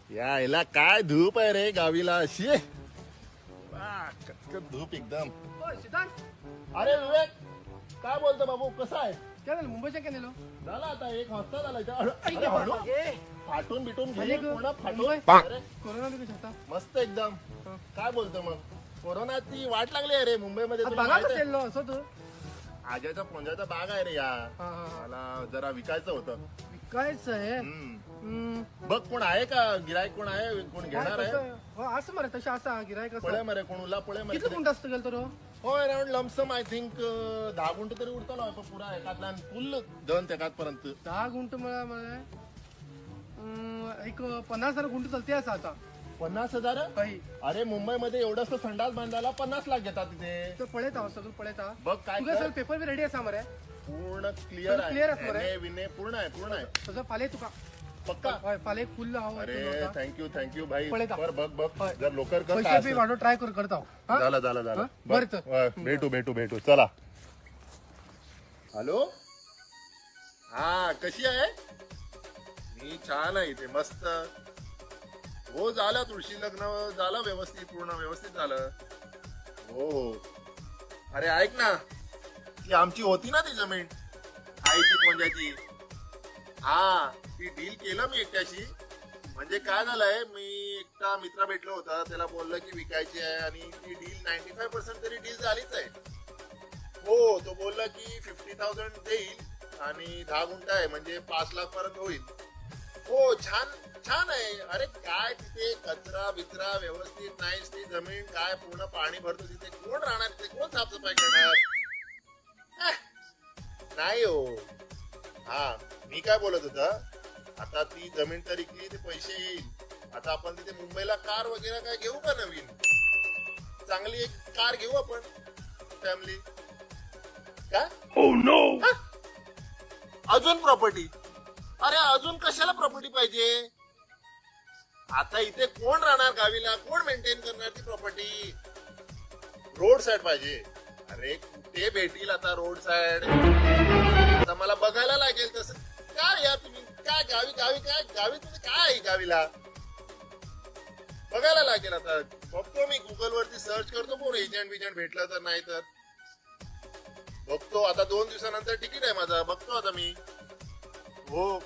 यायला काय धूप आहे रे गावीला अशी. वा, कचकच धूप एकदम. ओय, सिद्धांत. अरे विवेक, काय बोलतो बाबू, कसा आहे? काय झालं, मुंबईच्या काय नेलो? झाला आता एक हफ्ता झाला इथं. अरे, अरे, हळू. फाटून बिटून म्हणजे गेली पूर्ण फाटून. मुंबई? अरे, कोरोना बी कशा आता? मस्त एकदम. काय बोलतो मग, कोरोनाची वाट लागली आहे रे मुंबईमध्ये, तुला बघा माहित आहे? कसं असं तू. आज्याचा पोंजाचा बाग आहे रे या. हा, हा, हा. मला जरा विकायचं होतं. विकायचं आहे? हम्म. हम्म. बघ कोण आहे का गिरायक, कोण आहे, कोण काय घेणार आहे? कसं? हो, असं मरे तशा असा गिरायक पळे असं. मरे कोण उला पळे किती मरे. गुंठ असतो गेलो तर? हो, around lump sum I think 10 गुंठ तरी उरतलो पण पुरा एकातल्यान फुल धन तेकात पर्यंत. 10 गुंठ मला मला एक 50,000 गुंठ चालते असं आता. 50,000? काही. अरे, मुंबईमध्ये एवढंसं संडास बांधायला 50 लाख घेतात तिथे. तर पळेत आहो सगळं पळेत. बघ काय तुझं कर. सर पेपर बी रेडी असा मरे? पूर्ण क्लिअर सगळं clear आहे. आहे मरे. एनए विने पूर्ण आहे, पूर्ण आहे. तसं फाले तुका. पक्का. हय, फाले फुल आहो. अरे, thank you thank you भाई. पळेता. बर, बघ बघ. हय. जर लोकर कर काय पैसे बी असेल. वाढव ट्राय कर करता. हा? झालं झालं झालं. हा? बघ. बरं तर. हय, भेटू भेटू भेटू, चला. हॅलो, हा कशी आहे? मी छान आहे इथे मस्त. हो, झालं तुळशी लग्न झालं व्यवस्थित, पूर्ण व्यवस्थित झालं. हो हो. अरे ऐक ना, ती आमची होती ना ती जमीन आईची कोंजाची, हा ती डील केलं मी एकट्याशी. म्हणजे काय झालंय, मी एकटा मित्र भेटलो होता, त्याला बोललं की विकायची आहे आणि ती डील 95% तरी डील झालीच आहे. हो, तो बोलला की 50,000 देईल आणि 10 गुंठ आहे म्हणजे 5 लाख पर्यंत होईल. हो, छान छान आहे. अरे काय तिथे कचरा बिचरा व्यवस्थित नाही, ती जमीन काय पूर्ण पाणी भरतो तिथे, कोण राहणार तिथे, कोण साफसफाई करणार? नाही हो. हा, मी काय बोलत होता, आता ती जमीन तर विकली, ते पैसे येईल. आता आपण तिथे मुंबईला कार वगैरे काय घेऊ का नवीन? चांगली एक कार घेऊ आपण फॅमिली का? हा? अजून प्रॉपर्टी? अरे, अजून कशाला प्रॉपर्टी पाहिजे? आता इथे कोण राहणार गावीला, कोण मेंटेन करणार ती प्रॉपर्टी? रोड साईड पाहिजे. अरे, कुठे भेटील आता रोड साईड? आता मला बघायला लागेल तसं. काय या तुम्ही, काय गावी गावी, काय गावी तुम्ही, काय आहे गावीला? बघायला लागेल आता. बघतो मी गुगल वरती सर्च करतो, कोण एजंट बिजंट भेटला तर, नाही तर बघतो. आता 2 दिवसानंतर तिकीट आहे माझा, बघतो आता मी. हो,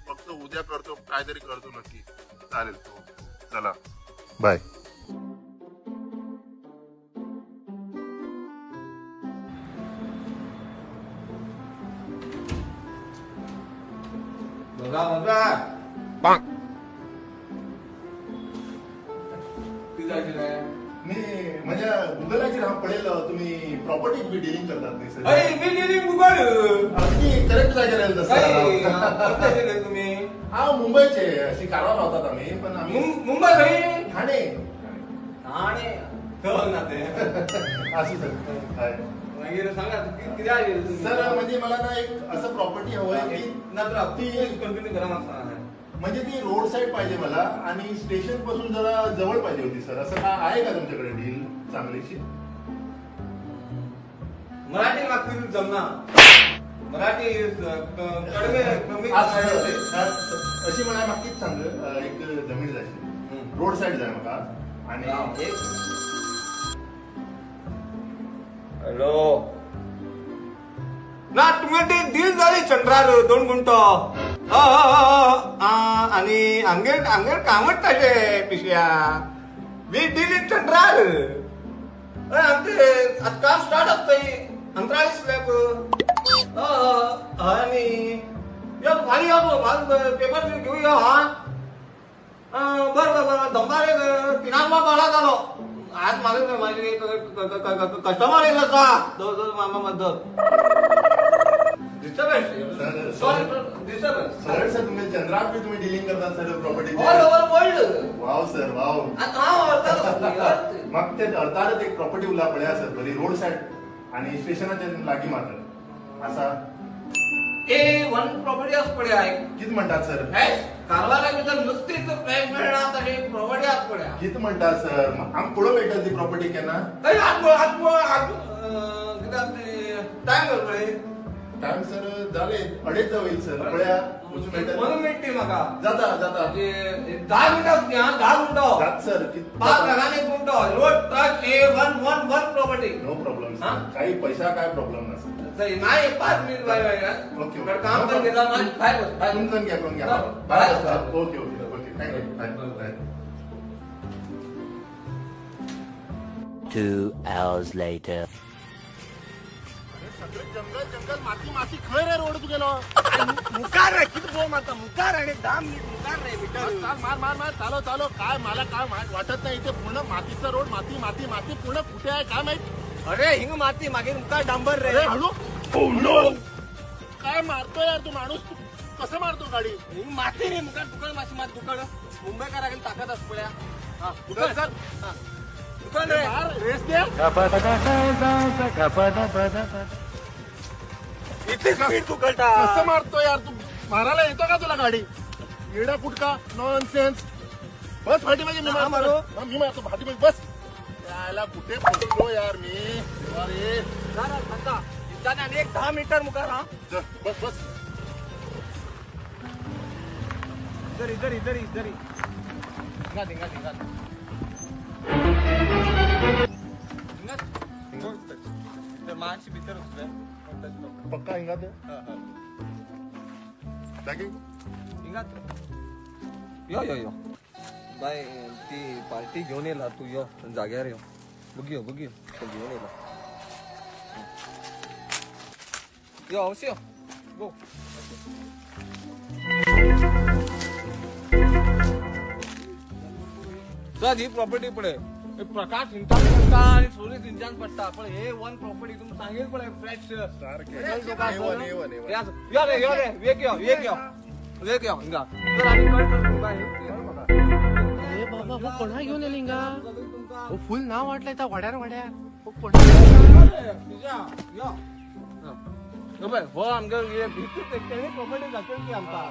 बघतो, उद्या करतो, काहीतरी करतो नक्की. चालेल, हो हो. चला, बाय. बघा बघा, ती जायची नाही. मी म्हणजे गुगलाची राह पडेल, तुम्ही प्रॉपर्टी बी डिलिंग करतात नाही सर? अरे, मी डिलिंग गुगल. अगदी करेक्ट जागेर राहील तसं. तुम्ही? हा, मुंबईचे, अशी कारवार राहतात आम्ही, पण आम्ही मुंबई खंय? ठाणे. ठाणे खबर ना ते. असं सर, हाय. मागीर सांगा, कितें आयले तुम्ही? सर, म्हणजे मला ना एक असं प्रॉपर्टी हवं आहे की नंतर ती कंटिन्यू करा मला सांगा. म्हणजे ती रोड साईड पाहिजे मला आणि स्टेशन पासून जरा जवळ पाहिजे होती सर. असं काय आहे का तुमच्याकडे डील चांगलीशी? मराठी मागतील जमना, मराठी कडवे कमी. असं, अशी मला नक्कीच सांग, एक जमीन जायची, हम्म. रोड साईड जाय म्हाका आणि हॅलो, ना तुमी ती डील जाली चंद्रार 2 गुंठो आणि हांगेर हांगेर कामच तशें पिशव्या. We deal in चंद्रार. हय, आमचे आतां काम स्टार्ट आसतय, अंतराळी स्लॅब. हय, आनी यो फाल्यां यो तूं, म्हाल पेपर घेवन यो. हा, बरं बरं बरं. दमदार एक 3 बारा जालो आज. म्हाका म्हाजे कस्टमर येयलो आसा. दवर दवर मामा, दवर. Disturbance, sorry, disturbance. Sir sir, तुम्ही चंद्रात बी तुम्ही डिलिंग करता sir property? All over world. Wow sir, wow. आतां हांव व्हरतालो. मग ते अर्थातच एक प्रॉपर्टी उरला पळया सर, बरी रोड साईड आणि स्टेशनाच्या लागीं मात्र असा. ए वन प्रॉपर्टी आसा पळया एक. कित म्हणतात सर? फ्रेश कारवारा भितर नुसतीच फ्रेश मेळना तशी प्रॉपर्टी आसा पळया. कित म्हणतात सर? आमकां पळोवंक मेळटली ती प्रॉपर्टी केन्ना? हय, आत आत आत कितें टायम जालो पळय. टायम सर झाले, 2:30 होईल सर, पळया. वचूंक मेळटलें? म्हणून मेळटी म्हाका. जाता जाता. 10 मिनटां हा, 10 गुंठो. जात सर. 5 लाखांनी एक गुंठो, road touch, A1 1 1 property. No problem. हा? काही पैसा काय प्रॉब्लेम नसतो. नाही, 5 मिनिट बाय बाय. ओके. तर काम पण घेतला, बाय बस, बाय. तुमचं घ्या, करून घ्या. Bye. Okay okay okay thank you. Bye bye. 2 hours later. सगळे जंगल जंगल, माती माती. खंय रे रोड तुगेलो? मुकार रे, किती बोल मारता मुकार आणि 10 मिनिट मुकार रे मीटर. चाल, मार मार मार, चालव चालव. काय मला काय वाटत नाही. इथे पूर्ण मातीचा रोड, माती माती माती पूर्ण. कुठे आहे काय माहित? अरे, हिंग माती, मागीर मुकार डांबर रे. अरे हळू. Oh, काय मारतो यार तू माणूस? तू कसं मारतो गाडी? हिंग माती रे, मुकार दुकळ माशी मात दुकळ. मुंबईकर ताकद अस पळया. हा. चल चल. दुकळ रे. मार, रेस दे. इतली स्पीड दुकळटा. कसं मारतो यार तू? मारायला येतो का तुला गाडी? येडा कुटका, नॉन सेन्स. बस पाठीमागे, मी हा, मारतो. मारू. हा, मी मारतो पाठीमागे, बस. यायला कुठे पोहोचलो यार मी? देवा रे. आणि एक 10 मीटर मुकार हा. चल, बस बस. इधर इधर इधर इधर, हिंगा हिंगा हिंगा हिंगा. मातशी भितर वचूं. पक्का हिंगा दे. पॅकिंग. हिंगा, यो यो यो बाय. ती पार्टी घेऊन येला तू. यो जाग्यार यो, बघ यो, बघ यो, तो घेऊन येला. यो अवश्य यो, गो. सर, ही प्रॉपर्टी पळय. हे प्रकाश हिंचान पडटा आणि सोरी हिंचान पडटा, पण हे वन प्रॉपर्टी तुमकां सांगेल पळय फ्रेश. सारखे A1 A1 A1. यो रे, यो रे, वेग यो, वेग यो, वेग यो हिंगा. तर आनी कळटा तुमकां हे. अरे बाबा, हो कोणा घेऊन येईल हिंगा? तुमकां हो फुल नाव वाटलंय त्या वाड्यार वाड्यार. हो कोणा? हो, आमगे प्रॉपर्टी दाखयल ती आमकां.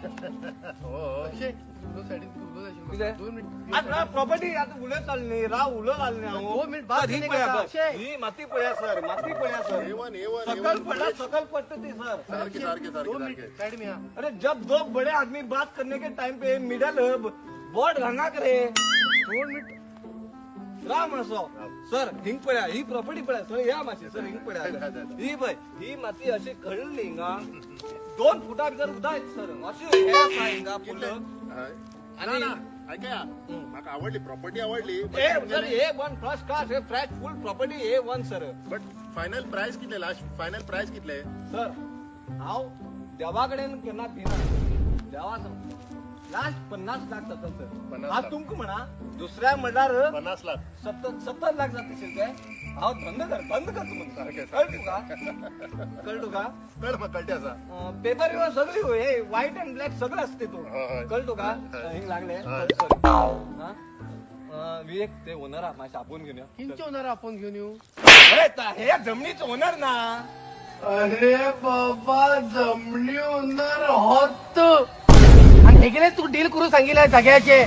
अक्षय, दोन सायडीन उभं जाशील. कितें? 2 मिनिट. आतां प्रॉपर्टी आतां उलयत चालली न्ही, राव उलयत चालली न्ही हांव. 2 मिनिट बाद सर, ही केली पळया का? बघ. अक्षय. ही माती पळया सर, माती पळया सर. A1 A1. सकल पडला, सकल पडतं ती सर. सारखे सारखे सारखे दोन सारखे. मिनिट साईड मी हा. अरे, जब दो बड़े आदमी बात करने के टाइम पे मिडल बोर्ड घांगा करे. 2 मिनिट. राम असो सर. हिंग पळया, ही प्रॉपर्टी पळया सर. या मातशी सर, हिंग पळया. ही पळय, ही माती अशी कळली हिंगा, 2 फुटा भितर उदक येता सर. अशी हे आसा हिंगा फुल. हय. आणि ना, ना, ऐका, म्हाका आवडली प्रॉपर्टी, आवडली. हे sir, A1 first class, हे fresh full property, A1 sir. But final price कितले? लास्ट फायनल प्राइस कितले? सर, हांव देवा कडेन केन्ना भिना. देवा लास्ट 50 लाख जाता सर. 50 हांव लाख. तुमकां म्हणा, दुसऱ्या म्हणल्यार 50 लाख. 70 लाख जाता ते. हांव धंदो कर, बंद करतो म्हणून. सारकें, कळ तुका, कळ तुका. कळ, म्हाका कळटे आसा. पेपर बिपर सगळी, हे व्हाईट अँड ब्लॅक सगळं असते तू. हय. कळ तुका. हय. हिंग लागले. हय. सॉरी. विवेक, ते ओनर मातशें आपोवन घेवन यो. हिंचे होणार आपण घेऊन येऊ. अरे, हे जमनीच ओनर ना. अरे बाबा, जमणी होणार होत आणि हे गेले तू डील करू सांगितलं जाग्याचे.